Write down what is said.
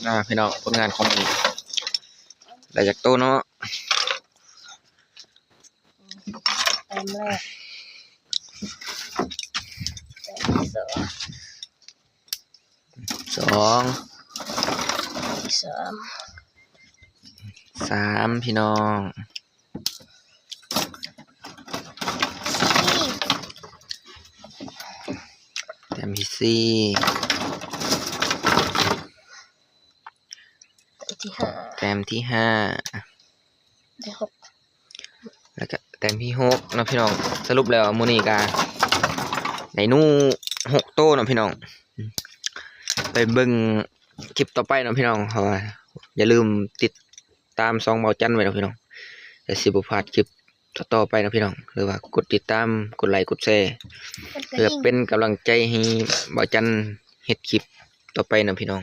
ອ່າ ພີ່ນ້ອງ ຜົນງານຂອງມື້ນີ້ ໄດ້ຈັກໂຕເນາະ? ແຕ້ມແລກ ແຕ້ມສອງ ສອງ ສາມ ສາມ ພີ່ນ້ອງ ແຕ້ມທີສີ່ ແຕ້ມທີຫ້າ ແຕ້ມທີຫ້າ ໄດ້ຫົກ ແລ້ວກະແຕ້ມທີຫົກເນາະພີ່ນ້ອງ. ສະຫຼຸບແລ້ວມື້ນີ້ກະໄດ້ໜູຫົກໂຕເນາະພີ່ນ້ອງ. ໄປເບິ່ງຄລິບຕໍ່ໄປເນາະພີ່ນ້ອງ ເພາະວ່າຢ່າລືມຕິດຕາມຊ່ອງເບົາຈັນໄວ້ເນາະພີ່ນ້ອງ ຈະຊິບໍ່ພາດຄລິບຕໍ່ໆໄປເນາະພີ່ນ້ອງ ຫຼືວ່າກົດຕິດຕາມ ກົດໄລ ກົດແຊ ເພື່ອເປັນກຳລັງໃຈໃຫ້ເບົາຈັນເຮັດຄລິບຕໍ່ໄປເນາະພີ່ນ້ອງ.